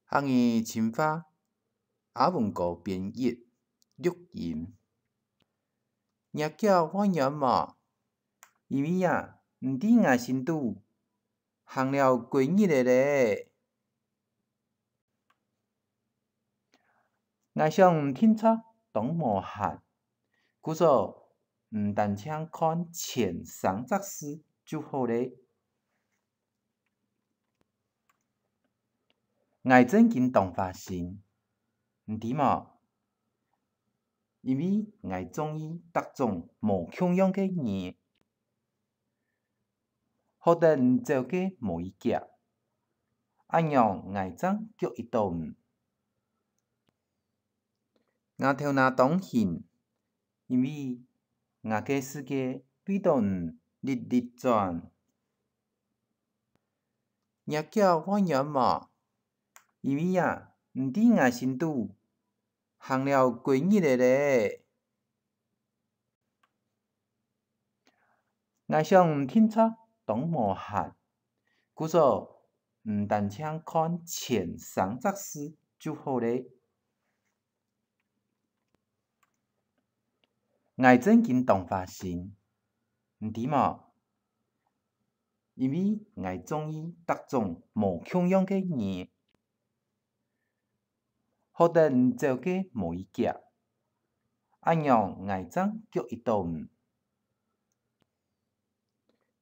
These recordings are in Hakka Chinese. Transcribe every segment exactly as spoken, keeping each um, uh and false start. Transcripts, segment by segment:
客語深化，阿文哥編譯、錄音。若腳會軟無？因為啊，毋知𠊎身肚，行了幾日仔咧。 𠊎想定著當無閒，故所毋單淨看前三隻字就好咧。𠊎正經當花心，毋知無？因為𠊎中意逐種無共樣个人。 學得你走个無一腳，恁樣𠊎正腳一到你。𠊎頭那當興，因為𠊎个世界為著你直直轉。若腳會軟無？因為啊，毋知𠊎身肚，行了幾日仔咧。 𠊎想定著當無閒，故所毋單淨看前三隻字就好咧。𠊎正經當花心，毋知無？因為𠊎中意逐種無共樣个人。 學得你走个無一腳，恁樣𠊎正腳一到你。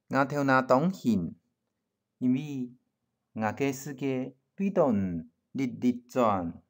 𠊎頭那當興，因為𠊎个世界為著你直直轉。